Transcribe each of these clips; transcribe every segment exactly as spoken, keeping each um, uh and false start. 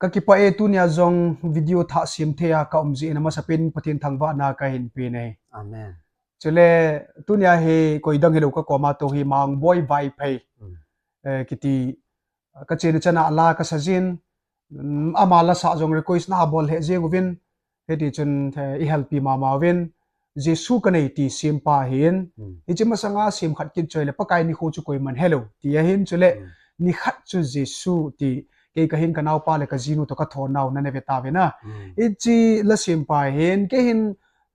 Ka kipah e, tunia jong video thah sem thei a ka um jeh in amasapen Pathen thangvahna ka hin pe e. Amen. Chule tunia hi koidang hilou ka koma tou hi Mangboi Vaiphei. Hmm. Eh, kiti, ka chena chana la ka sa jin, mm, ama la sa jong request na bol he jeng uvin, hiti chun, eh, i helpi mama uvin, Jesu ka nei ti sempa hin, hmm, hiche masanga sem khat kit chu ahile Pakai nikho chu koiman helou ti ahin, chule, hmm, nikhat chu Jesu ti, kei ka hin ka naopa le ka jinu toh ka thonau na nave tauvin a. Hmm. Hiche la sempa hin, kei hin,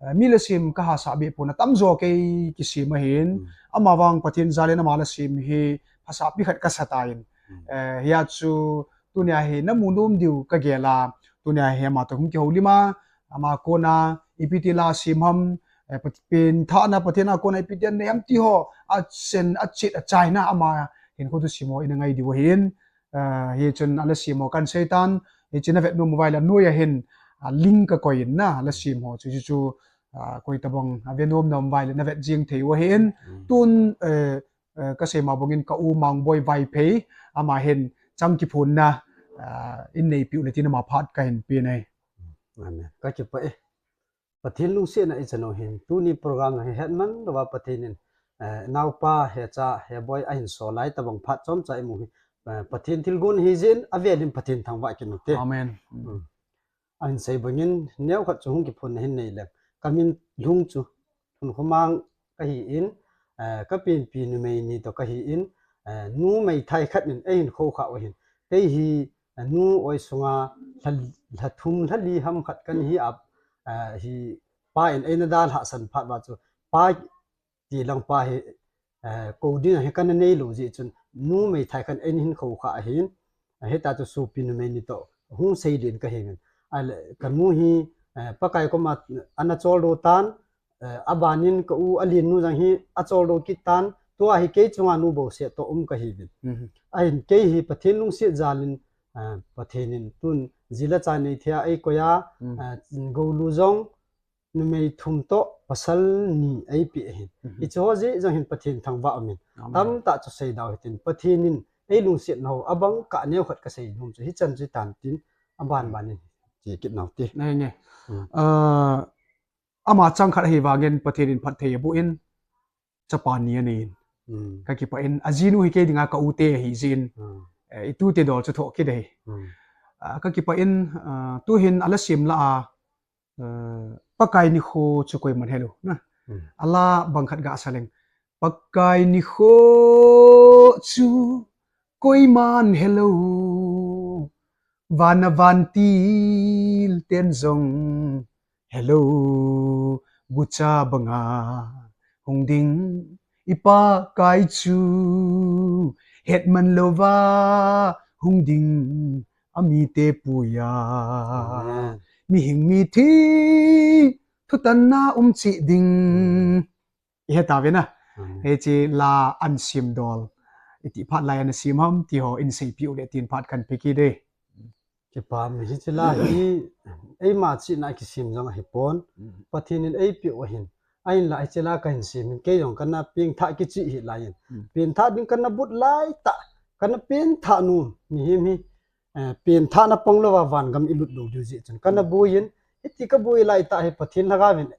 eh, mi la sem ka hahsa beh pon atamjo kei kisem ahin, hmm, ama vang Pathen jal in ama la sem hi hahsa pi khat ka sa tan. Hmm. Eh, hia chu tunia hi na mu nom diu ka gel a, tunia hi ama toh hung kihoulim a, ama kona ipi ti la sem ham, eh, Pat-, penthahna Pathen a kona ipi ti anei ham ti ho, achen, achet, achaina ama hinkho thusim ho ina ngai diu ahin, eh, hichun a la sem ho kan sei tan, hichun na vet nom uva ahile anoi a hin, ah, link ka koi in na, a la sem ho chu, chu, chu, ah, koi tabang a ve nom na um uva ahile na vet jeng thei u ahin, hmm, tun, eh, eh, ka sei ma bangin ka u Mangboi Vaiphei, ama hin chang kiphonna, ah, in neipiu le tin ama phat ka hin pe e. Amen. Ka kipah e. Pathen lungsetna i chan u hin, tuni program hi hetman louva Pathen in, eh, naopa, hecha, heboi ahin sol lai tabang phat chomcha i mu hi, eh, Pathen thilgon hi jeh in avel in Pathen thangvah kit u hite. Amen. Hmm. Ahin sei bangin, neokhat chu hung kiphonna hin nei leng. Ka min lhung chu, Lhunkhomang ka hi in, eh, ka penpi numei ni toh ka hi in, eh, nu meithai khat in eihin khoukhah u ahin. Kei hi, eh, nu oi sunga lha, lha thum, lha li ham khat kana hi a, eh, hi pa in eina dalhahsan phat uva chu, pa ti lang pa hi, eh, kou ding hi kana nei lou jeh chun, nu meithai khat in eihin khoukhah ahin, eh, hita chu sopi numei ni toh hung seilen ka hi in. Ahile, ka nu hi, eh, Pakai koma ana choldo tan, eh, abanin ka u alen nu jong hi acholdo kit tan, tua hi kei chunga nu bouseh toh um ka hi in. Mhm. Ahin kei hi Pathen lungset jal in, eh, Pathen in tun ji le cha nei thei a eikoi a, mhm, eh, goulu jong, numei thum toh pasal ni eipeh ahin. Mhm. Hiche ho jeh jong hin Pathen thangvah um in. Amen. Tamtah chu sei dau hitin Pathen in eilungsetna ho abang kah neokhat ka sei nom chu hichan chu hitan tin aban ban in che kit nau te. Nei nge. Hmm. Ah, ama chang khat ahi vangin Pathen in phatthei aboh in chapa ni anei in. Hmm. Ka kipah in ajinu hi kei dinga ka u te ahi jeh in. Hmm. Eh, i tute dol chu thoh kit ahi. Hmm. Ah, ka kipah in, ah, tuhin a la sem lah a, eh, Pakai nikho chu koiman helou, na. Hmm. A la bang khat ga sa leng. Pakai nikho chu koiman helou. Van a vantil ten jong helou. Gucha banga hung ding i Pakai chu hetman louva hung ding amite puiya. Amen. Mihing mithi thutanna um cheh ding. I he tauvin a. Amen. Hiche la ana sem dol. Iti phat lai ana sem ham, ti ho in seipeh u le tin phat kan pe kit e. Kipah e, hiche la hi, eima chihna kisem jong ahi pon. Mm. Pathen in eipeh u ahin. Ahinla hiche la kahin sem hin, kei jong kana pengthah kichih hih lai in. Mm. Pengthah ding kana but lai tah, kana pengthah nom, mihem hi, eh, pengthahna pang louva vangam i lut lou diu jeh chun. Kana, mm, boi in, hiti ka boi lai tah hi Pathen lhagao in,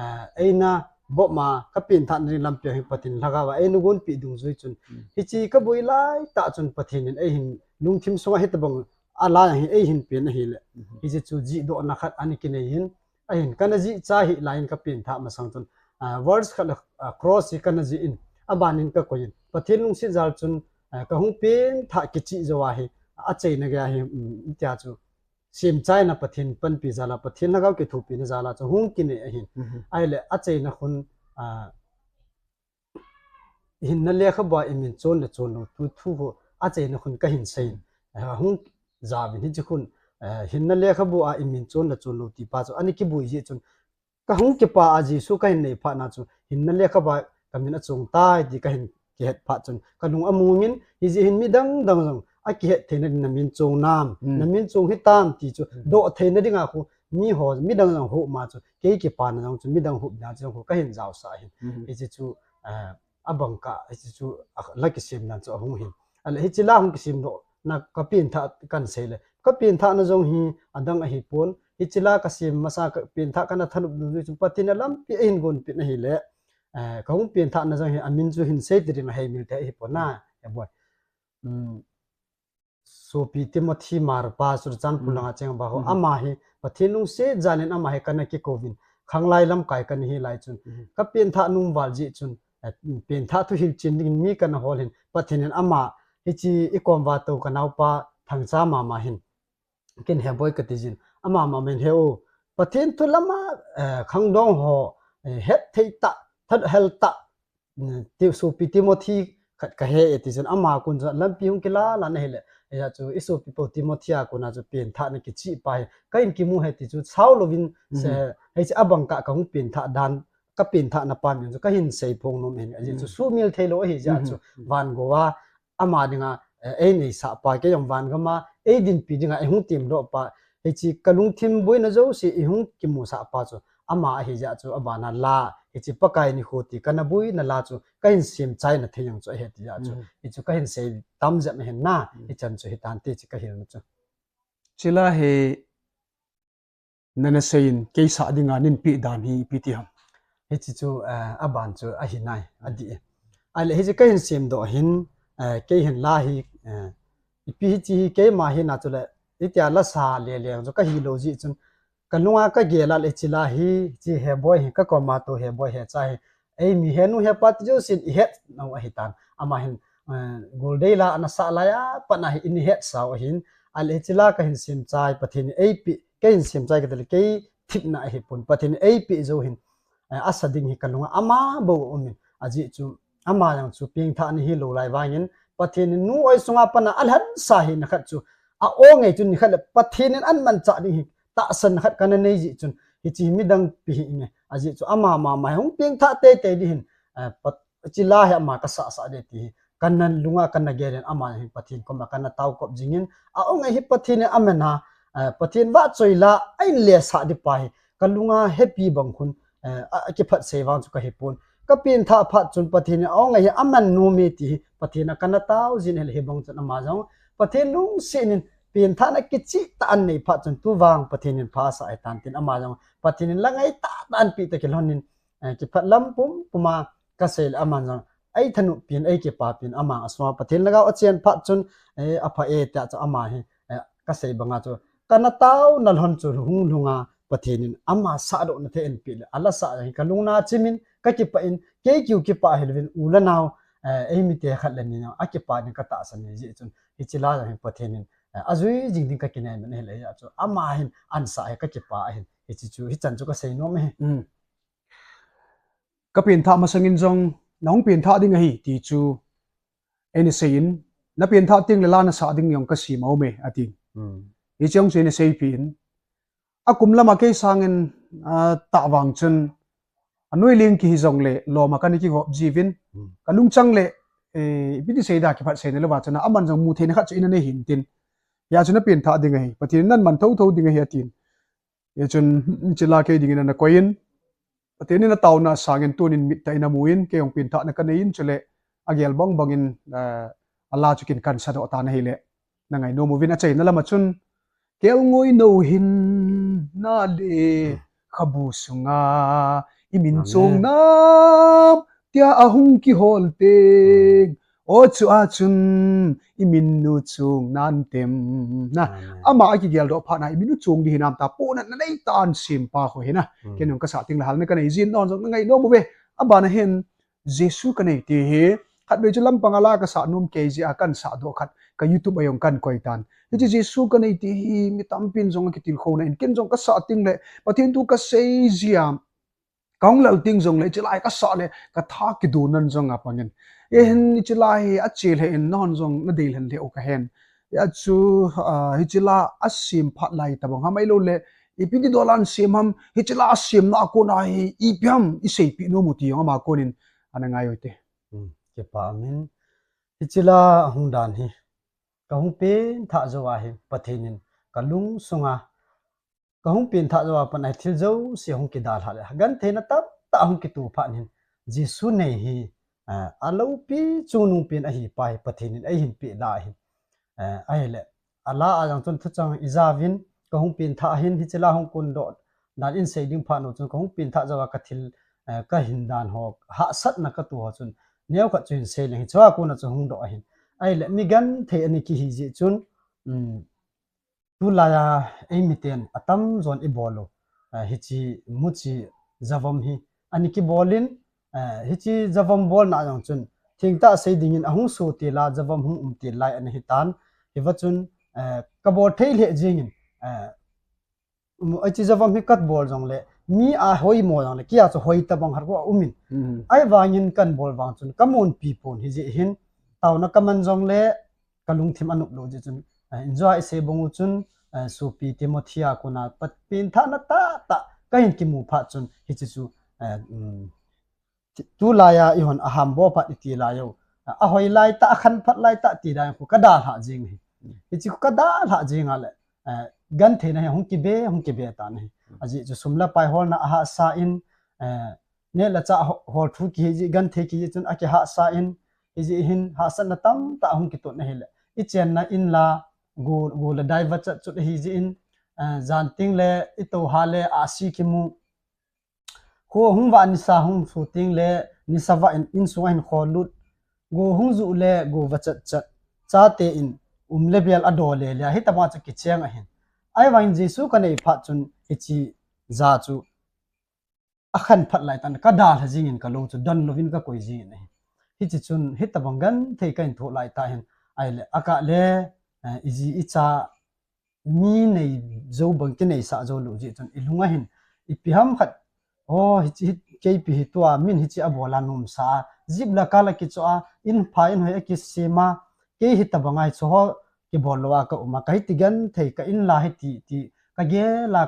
eh, eina bop ma ka pengthahna ding lampi a hi Pathen lhagao a eina gonpeh dungjui chun. Mm. Hiche ka boi lai tah chun Pathen in eihin lungthim sunga hitabang a la hi eihin pen ahile. Mhm. Hiche chu jihdohna khat ana kinei in, ahin kana jih cha hih lai in ka pengthah masang chun, ah, verse khat le, ah, cross hi kana jih in, abanin ka koi in. Pathen lungset jal chun, ah, ka hung pengthah kichih jou a hi, achaina gei a hi, um, tia chu semchaina Pathen panpi jal a, Pathen lhagao kithopina jal a chu hung kinei ahin. Mhm. Ahile, achaina khun, ah, hinna lekhabua i min chon le chon lou ti thu ho, achaina khun kahin sei in. Mm. Ah, hung jaovin hiche khun, ah, hinna lekhabua i min chon le chon lou ti pa chu ana kiboi jeh chun, ka hung kipah a Jesu kahin nei phat na chu, hinna lekhabua ka min achon tai ti kahin kihet phat chun, ka lung among in, hijeh hin midang dang jong akihet theina ding na min chon nam, mm, na min chon hitam ti chu, mm, doh theina dinga khu, mi ho, midang jong huhma chu, kei kipana jong chu, midang huhna chu jong khu kahin jaosah ahin. Mm. Hiche chu, eh, abang kah, hiche chu, a, la kisem dan chu ahung hin. Ahile, hiche la hung kisem doh, na ka pengthah kan sei le, Ka penthahna jong hi adang ahipon, hiche la kasem masa ka penthah kana thanop jong chu Pathen in alampi ahin gonpeh ahile, eh, kahung penthahna jong hi amin chu hin sei ti ding ahi mil te ahipon na, he boi. Um, Sopi Timothy Marpa Churachandpur langa cheng ba ho, ama hi Pathen lungset jal in ama hi kana kikouvin, khanglai lamkai kana hi lai chun, ka penthah nom val jeh chun, eh, penthah thu hilchen dingin mi kana hol hin, Pathen in ama hiche i kom uva tou ka naopa Thangcha mama hin, ken he boi kati jin, ama mama hin he u, Pathen thu lama, eh, khangdong ho, eh, hetthei tah, thahat tah, um, ti, Sopi Timothy khat kahe e ti chun ama kon chu lampi hung kila la na hile, hijeh chu i sopi pou Timothy a kona chu penthahna kicheh pa hi kahin kimu e ti chu sao louvin, hiche abang kah kahung penthah dan, ka penthahna pa min chu kahin sei phong nom in, ajeh chu sumil theilou ahijeh chu van gou a ama dinga, eh, eineisah pa, kei jong van gam a eidinpi dinga eihung temdoh pa, hiche kalungthim boina jouse eihung kimusah pa chu ama ahijeh chu abana la, hiche Pakai nikho ti kana boina la chu kahin semchaina thei jong chu ahi ti jeh chu, hichu kahin sei tam jep ahin na, hichan chu hitante chu kahilna chu. Chule hi nana seiyin, kei sah dinga neinpeh dan hi ipi ti ham? Hiche chu, eh, aban chu ahi nai, adih e. Ahile hiche kahin semdoh hin, eh, kei hin la hi, eh, ipi hiche hi keima hina chule, itia lasa lele chu kahilou jeh chun, kalunga kagel a le hiche la hi, hiche he boi hi, ka koma tou he boi he cha hi, eimi henu hepa ti jousen ihet nau ahitan. Ama hin, eh, goldei la ana sah laiya pat na hi eihetsau ahin. Ahile hiche la kahin semchai, Pathen in eipeh, kahin semchai katile kei themna ahipon, Pathen in eipeh jou hin, eh, asa ding hi kalunga ama bou aumin. Ajeh chu ama jong chu pengthahna hilou lai vangin, Pathen in nu oi sunga pat na alhansa hina khat chu, a-ong ngai chun nikhat le Pathen in amanchah ding hi tahsanna khat kana nei jeh chun, hiche hi midang pi hi inge. Ajeh chu ama mama hi hung pengthah teitei ding hin, eh, Pat-, hiche la hi ama kasah sah ding ti hi kana lunga kana gel in, ama hi Pathen koma kana taokop jingin, a-ong ngai hi Pathen in aman a, eh, Pathen vahchoi la ahin lesah ding pa hi kalunga hepi bang khun, eh, a, akiphatsei vang chu kahipon. Ka penthah phat chun Pathen in a-ong ngai hi aman nom e ti hi Pathen a kana tao jin ahile hibang chun ama jong Pathen lungset in penthahna kicheh tah anei phat chun tuvang Pathen in pha asah ahitan tin ama jong Pathen in la ngai tahtah anpeh tah kilhon in, eh, kiphat lam pumpum a kasei le aman jong eithanop pin, eikipa pin, ama asunga Pathen lhagao achen phat chun, eh, apha e tia chu ama hi, eh, kasei banga chu kana taona lhon chu hung lhunga Pathen in ama sahdohna thei anpeh le, ala sah jong hi kalungna chimin kakipah in, kei kiu kipah hilouvin u le nao, eh, eimite khat le ni jong akipah ding katahsan jeh chun, hiche la jong hi Pathen in, eh, ajui jing ding kakinei man ahile, hijeh chu ama hin ansah hi kakipah ahin, hiche chu, hichan chu kasei nom ahi. Ka penthah masangin jong, nahung penthah ding ahi ti chu eina seiyin, na penthah tengle la nasah ding jong kasem aume, atin. Hiche jong chu eina seipeh in, akum lama kei sangin, ah, tah vang chun, anoi leng kihi jongle, loma kana kigop jiuvin, kalungchang le, eh, ipi ti sei da, kiphatseina louva chun, aman jong mutheina khat chu eina nei hin tin. Hijeh chun na penthah ding ahi, Pathen in naman thotho ding ahi, atin. Hichun, hiche la kei dingin ana koi in, Pathen in ataona sangin tunin mittah in amun, kei jong penthahna kanei in, chule agel bang bangin, eh, ala chu kin kahin sadoh tan ahile, na ngainom uvin achaina lama chun, kelngoi nou hinna le khabu sunga imin chong nam tia ahung kihol teng, o chua chun imin nu chung nan tem na. Ama akigeldoh phat na imin nu chung ding hinam tia pohnatna neitah a asem pa khu hina. Ken jong kasah tengle halna kanei jin, nahon jong na ngainom uve. Abana hin Jesu kanei ti hi, khatvei chu lampanga la kasah nom kei jeh a kahin sahdoh khat, ka YouTube a jong kahin koi tan. Hiche Jesu kanei ti hi mi tampin jong akitilkhouna in, ken jong kasah tengle Pathen thu kasei jeh a kahung lal teng jongle, hiche la hi kasah le katha kidonnan jong apangin. Ahin hiche la hi ache lheh in, nahon jong nadei lhen lheh u kahen. Hijeh chu, ah, hiche la asem phat lai tobang ham ahiloule, ipi ti dolan sem ham, hiche la asemna a kona hi ipi ham iseipeh nom u ti jong ama konin ana ngai u hite. Kipah min. Hiche la ahung dan hi, kahung penthah jou ahi, Pathen in kalung sunga kahung penthah jou a pat a hi thil jouse hung kidalhah le, gentheina tamtah hung kitoh phat in, Jesu nei hi, ah, aloupi chungnungpen ahi pa hi Pathen in eihin peh la ahi. Eh, ahile, Ala a jong chun thuchang ijauvin, kahung pengthah ahin, hiche la hung kondoh dan in sei ding phat nu chun, kahung pengthah jouva kathil, eh, kahin dan ho, hahsatna katoh ho chun, neokhat chu hin sei leng, hichea kona chu hung doh ahin. Ahile, mi genthei ana kihi jeh chun, um, tulaiya eimiten atamjon ibol u, eh, hiche muchi javom hi ana kibolin, eh, hiche javom bolna jong chun, thengtah sei dingin ahung soh tila, javom hung um til lai ana hitan, hiva chun, eh, kabol thei lheh jengin, eh, um, hiche javom hi kabol jongle, mi a hoimo jongle, keia chu hoi tobang khat khu aumin. Ahivangin kabol vang chun, kamonpi pon hijeh hin, taona kaman jongle, kalungthim anop lou jeh chun, eh, injoa isei bang u chun, eh, sopi Timothy a kona pat pengthahna tahtah kahin kimu phat chun, hiche chu, eh, um, tulaiya ihon aham bou phat iti lai u. Ahoi laitah, akhanphat laitah ti lai khu kadalhah jeng ahi. Hiche khu kadalhah jeng a le, eh, gentheina hi hung kibe, hung kibe tan ahi. Ajeh chu sum le pai holna ahahsa in, eh, neh le chah ho-, hol thu kihi jeh, genthei kihi jeh chun akihahsa in, hijeh hin hahsatna tamtah ahung kitot ahile, ichenna in la, go, go le dai vachat chut ahi jeh in, eh, jan teng le itoh ha le ahsi kimu. Kho hung vah nisa hung soh teng le nisa vah in, insunga hin kholut. Go hung juh le go vachat chat. Chate in um le bel adol le le a, hitobang chu kicheng ahin. Ahivangin Jesu kanei phat chun hiche ja chu akhanphat laitah in kadalha jengin kalou chu donlouvin kakoi jengin ahi. Hiche chun hitobang genthei kahin thoh laitah hin, ahile akah le, eh, iji icha mi nei jou bang kineisah jou lou jeh chun ilunga hin ipi ham khat, o, hiche hi, keipi hi tua min hiche abol a nomsa a, jip le kal akichoh a, in pha in hoi akisem a, kei hitobanga hiche ho kibol louva kaum a, kahiti genthei, ka in la hiti ti kagel a,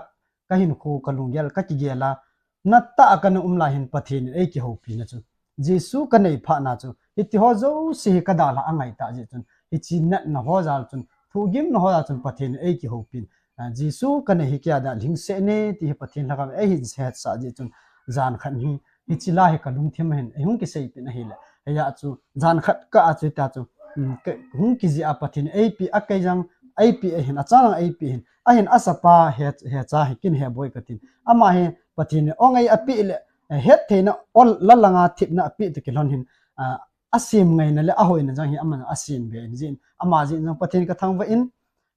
kahinkho kalunggel kakigel a, natah a kana um lai hin Pathen in eikihoupi na chu, Jesu kanei phat na chu, hiti ho jouse hi kadalhah angaitah jeh chun, hiche natna ho jal chun, thohgimna ho jal chun Pathen in eikihoupin, ah, Jesu kanei hi keia dia lhingset ne ti hi Pathen lhagao in eihin hetsah jeh chun, jan khat hi, hiche la hi kalungthim ahin eihung kiseipeh in ahile, hijeh a chu jan khat kah a chu hitia chu, um, kahung kijih a Pathen in eipeh a, kei jong eipeh ahin, achang jong eipeh ahin, ahin asapa he, hecha hi kin heboi katin, ama hi Pathen in ong ei apeh le, eh, hettheina ol la langa thepna apeh toh kilhon hin, ah, asem ngaina le ahoina jong hi aman asem be in jeh in, ama jeh in jong Pathen kathangvah in,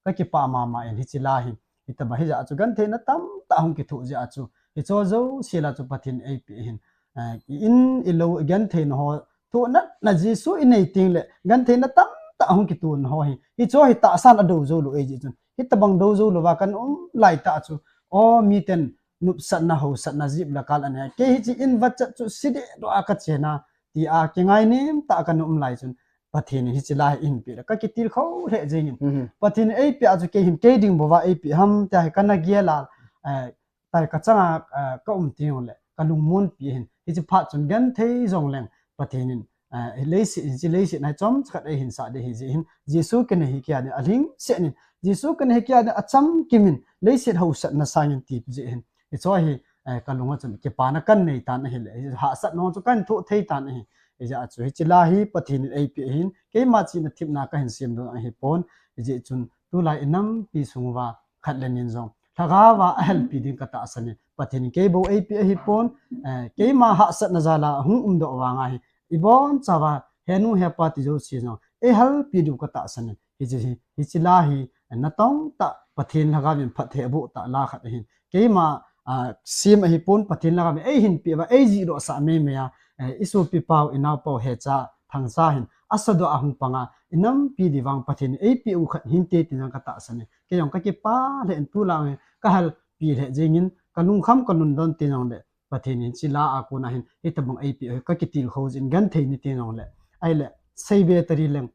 kakipah mama in hiche la hi. Hitobang hijeh a chu gentheina tamtah hung kithoh jeh a chu, hicheho jouse la chu Pathen in eipeh ahin, ah, i in ilou gentheina ho, thohnatna Jesu inei teng le gentheina tamtah hung kitona ho hi, hicheho hi tahsan adou jou lou ahi jeh chun, hitobang dou jou louva kana um laitah chu, o, miten nopsahna, haosatna, jip le kal anei a, kei hiche in vachat chu se dehdoh a kachen a, tia kingainem tah a kana um lai chun, Pathen in hiche la hi eihin peh le kakitilkhou lheh jengin, Pathen in eipeh a chu kei hin kei ding bouva eipeh ham tia hi kana gel a, eh, tai kachanga, eh, kaum teng le kalungmonpi ahin, hiche phat chun genthei jongleng Pathen in, eh, leiset, hiche leiset na hi chomcha khat eihin sah ding ahi jeh hin, Jesu kanei hi keia dia alhingset in, Jesu kanei hi keia dia achamkim in, leiset haosatna sangin tipeh jeh hin, hicheho hi, eh, kalunga chun kipana kanei tan ahile, hahsatna ho chu kahin thoh thei tan ahi. Hijeh a chu hiche la hi Pathen in eipeh ahin, keima chihna themna kahin semdoh ahipon, hijeh chun tulai inampi sung uva khat le ni in jong lhagaova ahelpi ding katahsan in, Pathen in kei bou eipeh ahipon, eh, keima hahsatna jal a hung umdoh vanga hi, ibonchauva henu hepa ti jouse jong eihelpi diu katahsan in, hiche hi, hiche la hi natong tah Pathen lhagaovin phatthei aboh tah la khat ahin, keima, ah, sem ahipon, Pathen lhagaovin eihin peh uva eijihdohsah meimei a, eh, isopi pau, inaopau hecha, thangcha hin asadoh a hung panga inampi ding vang Pathen in eipeh u khat hinte tin jong katahsan in, kei jong kakipah lheh in tulai kahelpi lheh jengin, kalungkham kalungdon tin jongle, Pathen in hiche la a kona hin hitobang eipeh u hi kakitilkhou jeh in genthei ni tin jongle, ahile seibe tadi leng,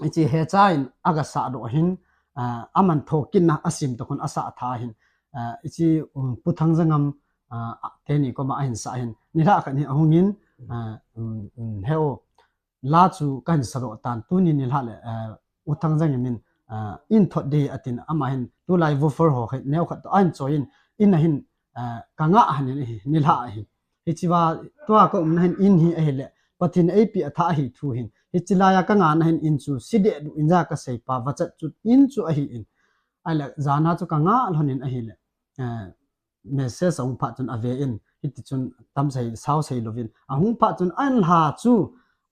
hiche hecha in agasahdoh ahin, ah, aman thokitna asem tah khun asah tha ahin, ah, hiche, um, Pu Thangjangam, ah, teni koma ahin sah ahin, nilhah khat hi ahungin, ah, um, um, he o, la chu kahin sadoh tan, tuni nilhah le, eh, U Thangjangam in, eh, in thot ding atin, ama hin tulai woofer ho khat neokhat toh ahin choi in, in a hin, eh, kangah ahin ahi, nilhah ahi. Hichea tua kaumna hin in hi ahile, Pathen eipeh a thah ahi thu hin. Hiche laiya ka ngahna hin in chu, si deh duh in ja ka seipa, vachat chu in chu ahi in. Ahile, jana chu ka ngah lhon in ahile. Eh, message ahung phat chun ave in, hiti chun tam sei, sao sei louvin. Ahung phat chun ahin la chu,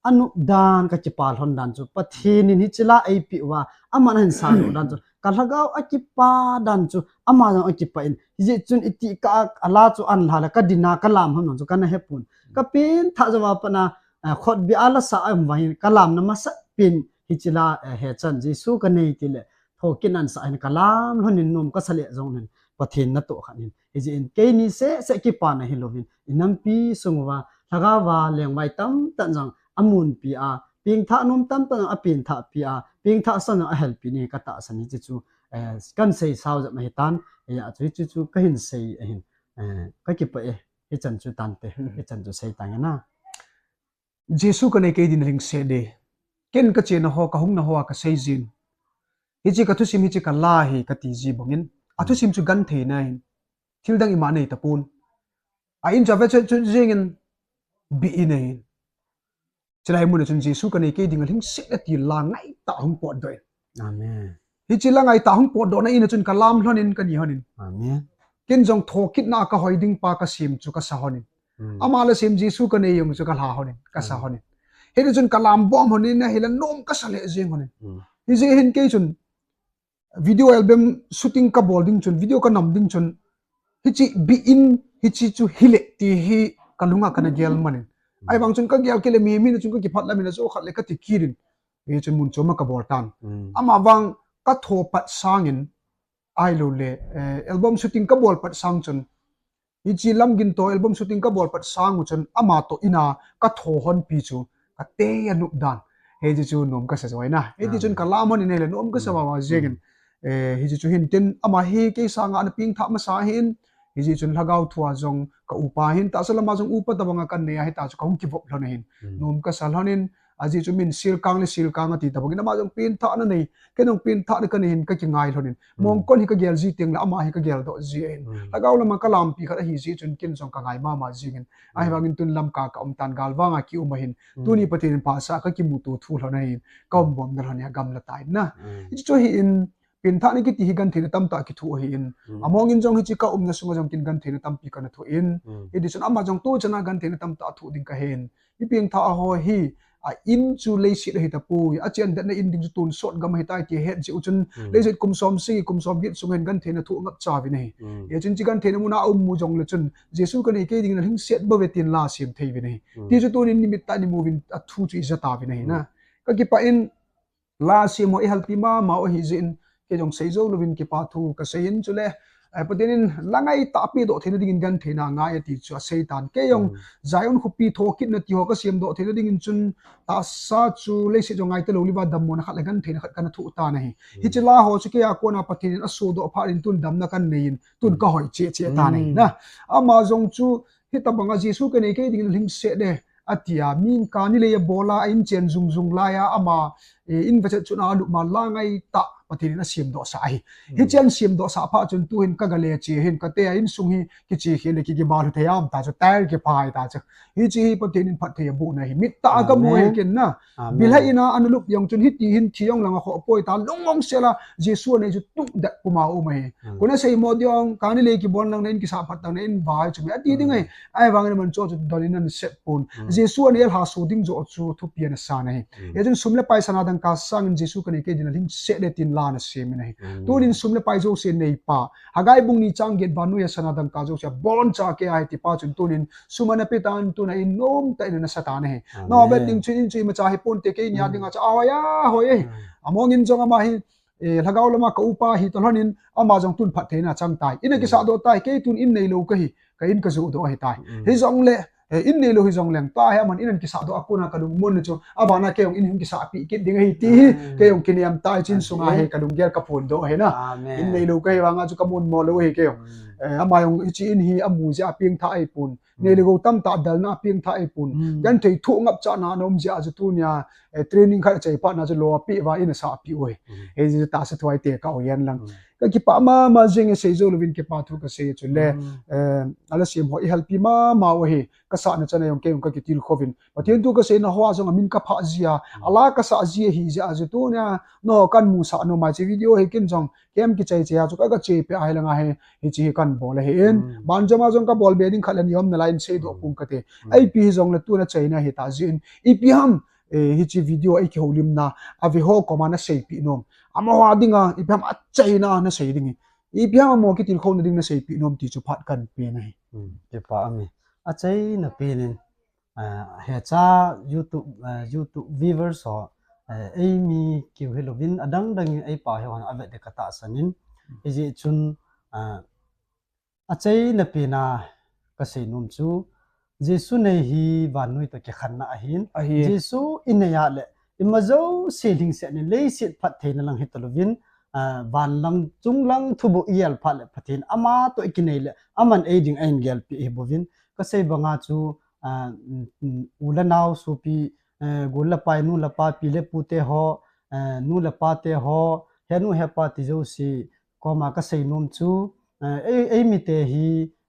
anop dan ka kipa lhon dan chu, Pathen in hiche la eipeh uva, aman ahin sandoh dan chu, ka lhagao akipa dan chu, ama jong akipah in, hijeh chun iti kah a la chu ahin la le, ka dinga ka lam lhon dan chu, kana hepon. Ka pengthah jouva pat a, eh, khutbeh a la sa a um uva hin, ka lamna masat pen, hiche la, eh, hechan Jesu ka nei tile, thokit nasah hin ka lam lhon in nom ka sa le jong hin, Pathen natoh khat hin. Hijeh in keini seh seh kipana hilouvin, i nampi sung uva, lhagao va lengvai tamtah jong amunpi a, pengthah nom tamtah jong apengthahpi a, pengthah san jong ahelpi ding ka tahsan hiche chu, eh, kan sei sao jep ahitan, eh, hiche chu kahin sei ahin, eh, ka kipah e, hichan chu tante, hichan chu sei tange na. Jesu ka nei kei ding na lhingset e. Ken ka chena ho, ka hungna ho a ka sei jin. Hiche ka thusim, hiche ka la hi ka ti ji bangin. A thusim chu gentheina ahin. Thil dang ima nei tapon. A in chu ave chun, chun jingin bih in ahin. Chulai mun a chun Jesu ka nei kei ding a lhingset e ti la ngaitah hung potdoh in. Amen. Hiche la ngaitah hung potdohna in a chun ka lam lhon in ka ni lhon in. Amen. Ken jong thokitna ka hoi ding pa ka sem chu ka sa lhon in. Hmm. Ama la sem Jesu ka nei jong chu ka la lhon in, ka sa lhon in. Hiti chun ka lam bom lhon in ahile nom ka sa le jing lhon in. Hmm. Hijeh hin kei chun video album shooting ka bol ding chun, video ka nam ding chun, hiche bih in, hiche chu hile ti hi ka lunga kana gel man in. Hmm. Ahivang chun ka gel kit le mi, mi na chun ka kiphat lam in a chu khat le ka ti kit in. Hichun mun chom a ka bol tan. Hmm. Ama vang ka tho pat sangin, ahilou le, eh, album shooting ka bol pat sang chun, hiche Lamgin toh album shooting ka bol pat sang u chun, ama toh in a ka tho lhon pi chu, ka tei a nop dan. Hiti chu nom ka sa jo ahi na. Hiti chun ka lam lhon in ahile nom ka sa vava jingin. Eh, hiti chu hin tin ama hi kei sanga ana pengthah masa ahin. Hiti chun lhagao thua jong ka upa ahin. Tahsa lama jong upa tabanga ka nei a hita chu ka hung kivop lhon ahin. Hmm. Nom ka sa lhon in, ajeh chu min silkang le silkang ati tabangin ama jong pengthahna nei, ken jong pengthahna ka nei hin ka kingai lhon in. Hmm. Mongkon hi ka gel ji teng le ama hi ka geldoh ji ahin. Hmm. Lhagao lama ka lampi khat ahi jeh chun ken jong ka ngai mama jingin. Hmm. Ahivangin tun Lamka ka um tan, galvang a ki um ahin. Hmm. Tuni Pathen in phasah a ka kimuto thu lhon ahin. Ka um bom na lhon a gamla tai na. Hmm. Hiche chu hi in, pengthahna kiti hi gentheina tamtah kithoh ahi in. Hmm. Among in jong hiche ka umna sunga jong ken gentheina tampi kana thoh in. Hmm. Hiti chun ama jong tu chana gentheina tamtah thoh ding ka hen. Mi pengthah ho hi, a in chu leiset ahi tapoi, a chen detna in ding chu tonsot gam ahi tai ti het jeh u chun, hmm, leiset kum som sagi, kum som get sunga hin gentheina thoh ngap cha uvin ahi. Hmm. Hichun hiche gentheina mun a um u jong le chun, Jesu ka nei kei ding na lhingset bou ve tin la sem thei uvin ahi. Hmm. Ti chu tunin nimit tah in imu uvin a thu chu i ja tauvin ahi na. Hmm. Ka kipah in, la sem ho i helpi mama u ahi jeh in, kei jong sei jou louvin kipa thu ka sei in chule, eh, Pathen in la ngaitah a pedoh theina dingin gentheina ngai ati chu asei tan. Kei jong, hmm, Zion khopi thokitna ti ho ka semdoh theina dingin chun tahsa chu leiset jong ngai talou le va dammona khat le gentheina khat kana thoh tan ahi. Hmm. Hiche la ho chu kei a kona Pathen in asodoh phat in tun damna ka nei in, tun, hmm, ka hoi cheh cheh tan ahi, hmm, na. Ama jong chu, hitabanga Jesu ka nei kei ding na lhingset e, ati a, min kani lei a bol a, a in chen jung jung lai a, ama, eh, in vachat chun a lup ma la ngaitah Pathen in asemdoh sah ahi. Hmm. Hiche asemdoh sah phat chun tuhin ka gale che hin ka te a insung hi kiche khel le kigibal thei am ta chu, tar kiphai ta chu. Hiche hi Pathen in phatthei abohna ahi. Mit tah a ka mu ahi, amen, ken na. Amen. Bilhah in a ana lup jong chun hiti hin thi jong lang a khoh poi ta, lungmong sel a Jesu anei chu tuh det puma um ahi. Hmm. Kona seimo ding, kani lei kibol nang na in kisah phat tang na in vai chu me ati ding ahi. Hmm. Ahivangin aman chu chu don in ana sep pon. Hmm. Jesu anei alhaso ding joh chu thupi ana san ahi. Hmm. Hichun sum le pai sana dangka sangin Jesu ka nei kei ding na lhingset e tin la ana sem in ahi. Hmm. Tunin sum le pai jouse neipa, Haggai bung ni chang get vannoi a sana dangka jouse aboncha kei ahi tipa chun tunin sum ana pe tan, tun a in nomtah in ana sa tan ahi. Amen. Nao vet ding chun in chu imacha hi ponte, keini a, hmm, dinga chu ahoi ahoi e. Hmm. Among in jong ama hi, eh, lhagao lama ka upa ahi talhon in ama jong tun phattheina chang tai. In a, hmm, kisahdoh tai, kei tun in neilou kahi, ka in ka johdoh ahi tai. Hmm. Hijongle, eh, in neilou hijongleng tua hi aman in ana kisahdoh a kona ka lungmon na chu, abana kei jong in hung kisahpeh kit ding ahi ti hi, hmm, kei jong kinem tai, chin, amen, sunga hi ka lunggel ka phondoh ahi na. Amen. In neilou kahi vanga chu ka mon mo lou ahi kei jong. Hmm. Eh, ama jong hiche in hi amu jeh a pengthah ahipon. Hmm. Nei le gou tamtah dalna a pengthah ahipon. Hmm. Genthei thoh ngapchahna ana um jeh a chu tunia, eh, training khat achai phat na chu lo api va in asah pi oi. He ji ta sa thuai te ka o yan lang. Ka kipa mama jing e, sei jou louvin kipa thu kasei chu le. Eh, ala sim ho i help pi mama o hi. Kasah na chan a jong kei jong ka kitilkhouvin. Pathen thu kasei na ho a jong amin kapha jia. Ala kasah jia hi jia ji tu nia. No kan musah nom a chi video hi kin jong. Kem kichai chai a chu ka, kache pe ahi langa hi, hichi hi kan bol ahi in. Ban jom a jong kabol be ding khat le ni om nalai in seidoh pung kate. Ipi hijongle tuna chaina hi ta jin. Ipi ham, eh, hichi video a i kihoulimna, a ve ho koma nasei pi nom. Amaho a dinga, ipi ham achaina nasei ding hi. Ipi ham amaho kitilkhouna ding nasei pi nom ti chu phat kan pe na hi. Kipa um e. Achaina pen in. Ah, hecha YouTube, ah, YouTube viewers ho, eh, eimi keu hilouvin adang dang in eipa hon avet ding katahsan in. Hijeh chun, ah, achaina pen a kasei nom chu, Jesu nei hi vannoi toh kikhenna ahin. Jesu inei a le, ima jouse lhingset in leiset phattheina lang hita louvin, ah, van lang chung lang thubuh i el phat le Pathen ama toh i kinei le, aman ei ding ahin gelpi hi bouvin. Kasei banga chu, ah, u le nao sopi, eh, gol le pai, nu le pa, pi le pu te ho, eh, nu le pa te ho, henu hepa ti jouse koma kasei nom chu, eh, ei, eimi te hi,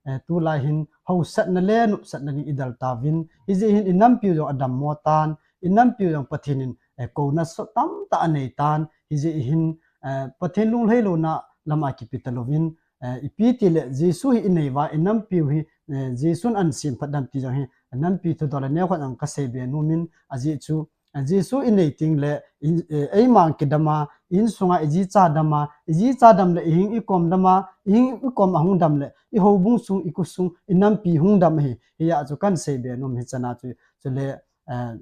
eh, tulai hin hausatna le nopsatna ding i del tauvin, hijeh hin i nampiu jong adammo tan, i nampiu jong Pathen in, eh, kouna sot tamtah anei tan, hijeh hin, eh, Pathen lunglhai louna lama kipe ta louvin, eh, ipi ti le Jesu hi inei uva, i nampiu hi, eh, Jesun ahin sem phat dam ti jong hi, nampi thudol a neokhat jong kasei be nom in, ajeh chu, eh, Jesu inei teng le, in, eh, eima kidam a, insunga i jicha dam a, i jicha dam le, i hing i kom dam a, i hing i kom ahung dam le, i houbung sung, i khosung, i nampi hung dam ahi, hia chu kan sei be nom hi chana chu, chule, eh,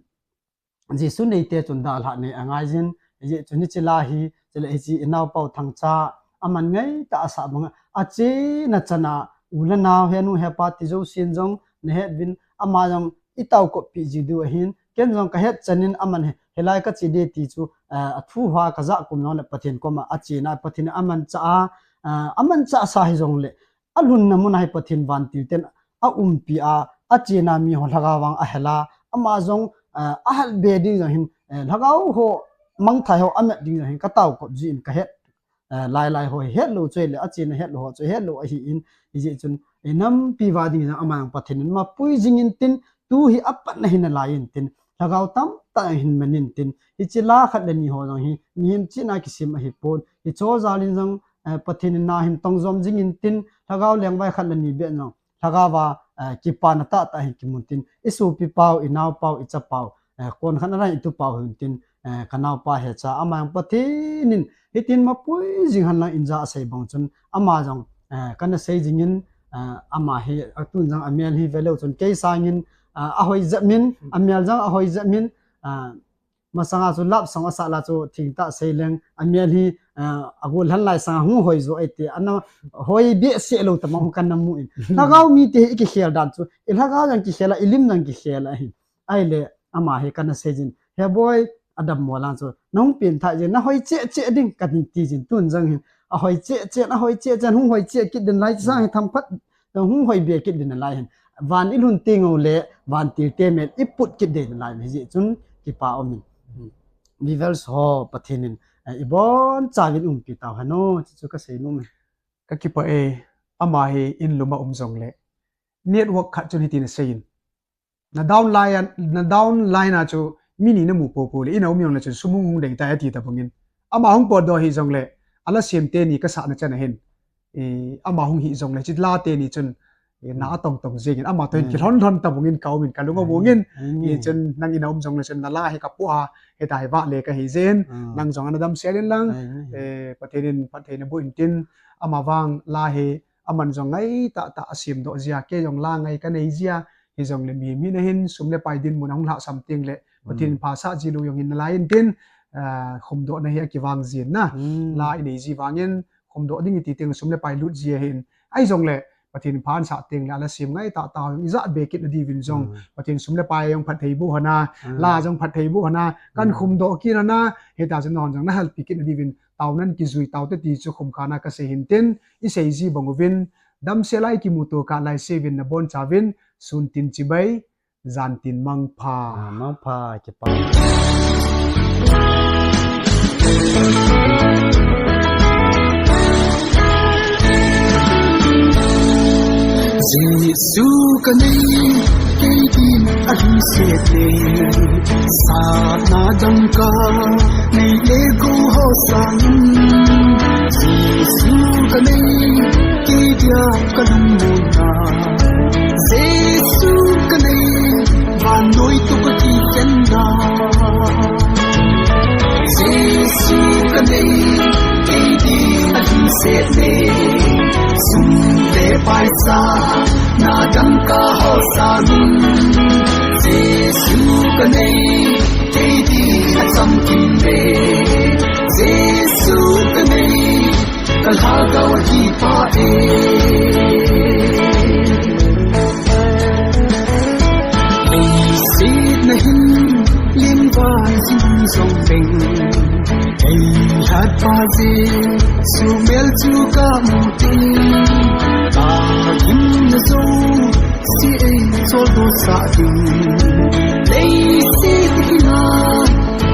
Jesu neite chun dalhah nei angai jin, hijeh chun hichi la hi, chule hichi i naopa u Thangcha, aman ngaitah a asah banga, achena chana, u le nao, henu hepa ti jousen jong, nahet uvin, ama jong i taokop pi ji diu ahin, ken jong kahet chan in aman hi, hilai kache ding ti chu, eh, athu hoa kajah kum jong le Pathen koma achena, Pathen in amanchah a, eh, amanchah sa hijong le, alhunna mun a hi Pathen vantil ten aumpi a, achena mi ho lhagao vang ahel a, ama jong, eh, ahal be ding jong hin, eh, lhagao ho mangthai ho amet ding jong hin kataokop jin kahet, eh, lai lai ho hi hetlou chu ahile, achena hetlou ho chu hetlou ahin, hijeh chun, eh, nampi uva ding jong ama jong Pathen in mapui jing intin, tu hi apatna hi nalai intin, lhagao tamtah hin man intin, hichi la khat le ni ho jong hi, mihem chihna kisem ahipon, hicho jal in jong, eh, Pathen in na hin tong jom jing intin, lhagao lengvai khat le ni beh jong, lhagao va, eh, kipana tahtah hin kimun tin, i sopi pau, i nao pau, i cha pau, eh, kon khat na i tu pau hin tin, eh, ka naopa hecha, ama jong Pathen in, hitin mapui jing hen lang in ja asei bang chun, ama jong, eh, kana sei jing in, eh, ama hi, atun jong amel hi veleu chun, kei sangin, eh, ahoi jep min, amel jong ahoi jep min, eh, Masanga chu love song asah la chu thingtah sei leng, amel hi, eh, agol lhan lai sanga hung hoi jo ahi ti, ana hoi behseh lou tah ma hung kana mu in. Lhagao mite hi i kikhel dan chu, i lhagao jong kikhel a, i lim jong kikhel ahi. Ahile, ama hi kana sei jin. He boi, adammo lang chu, nahung pengthah jin, nahoi cheh cheh ding, kahin ti jin, tun jong hin. Ahoi cheh cheh, ahoi cheh cheh, hung hoi cheh kit ding lai, sang hi themkhat, hung hoi be kit ding lai hin. Van i lhun teng u le, vantil te mel i put kit ding lai, hijeh chun kipa um in. Viewers ho, Pathen in, eh, i bonchauvin umpi tau hen o, chuchu kasei nom e. Ka kipa e, ama hi in lum a um jong le, network khat chun hitin asei in. Na downline a, na downline a chu mi ni namu popo le, in a um jong le chun sum hung hung dei tai ati tabang in. Ama hung potdoh hih jong le, ala sem teni kasah na chan ahin. Eh, ama hung hih jong le, hichi la teni chun, eh, na atong tong jing in, ama toh in kilhon lhon tabang in ka um in ka lung avung in. Eh, chun nang in a um jong le chun na la hi kapu a, hita hi vale kahi jin, nang jong ana damsel in lang, eh, Pathen in phatthei naboh intin, ama vang la hi, aman jong ngai tahtah asem doh jia, kei jong la ngai kanei jia, hijong le mi, mi na hin sum le pai dinmun a hung lhahsam teng le, Pathen in phasah ji lou jong hin nalai intin, ah, khumdoh na hi akivang jin na. La inei ji vangin, khumdoh ding iti teng le sum le pai lut ji ahin. Ahijong le, Pathen in pha asah teng le, ala sem ngai tahtah ho jong i ja be kit na diuvin jong. Pathen sum le pai jong phatthei boh hen a, la jong phatthei boh hen a, kan khumdoh kit hen a, hita chun nahon jong na help kit na diuvin, tao nan kijui tau te ti chu khumkhana kasei hintin, i sei ji bang uvin, damsel a i kimuto kah lai seuvin nabonchauvin, sun tin chibai, jan tin mangpha. Ah, mangpha, kipa. Jesu ka nei, kei din a lhingset nei, satna dangka nei le gou ho sangin. Jesu ka nei, kei dia ka lungmonna. Jesu ka nei, vannoi toh ka kikhenna. Jesu ka nei, kei din a lhingset nei, sum le paisa na dangka ho sangin. Jesu ka nei, kei din a chamkim nei. Jesu ka nei, ka lhagao a kipah e. Leiset na hin lim vai jing jong leng, ei lhatpa Jesu mel chu ka mu teng, ka gimna jouse ei choldo sah ding. Leiset hi na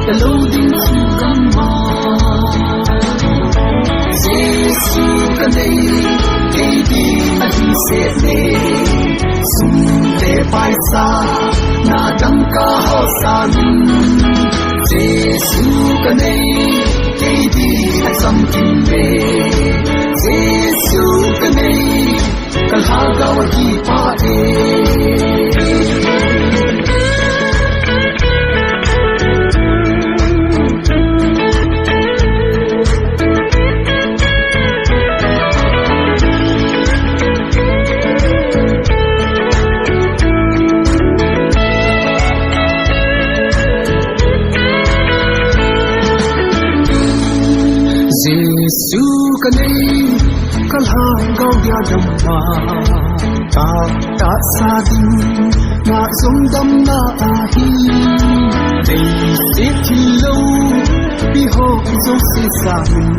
ka lou ding chu ka mu a. Jesu ka nei, kei din a lhingset nei, sum le paisa na dangka ho sangin. Jesu ka nei, kei din a chamkim nei. Jesu ka nei, ka lhagao a kipah e. Jesu ka nei, ka lhagao dia damna, tahtah sa ding, ngah jong damna ahi. Leiset thil loupi ho jouse sangin,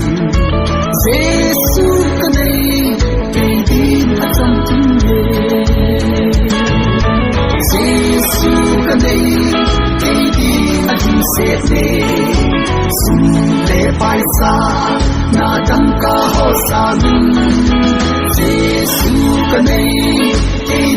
Jesu ka nei, kei din a chamkim nei. Jesu ka nei, kei din a lhingset nei, sum le paisa na dangka ho sangin. Jesu ka nei, kei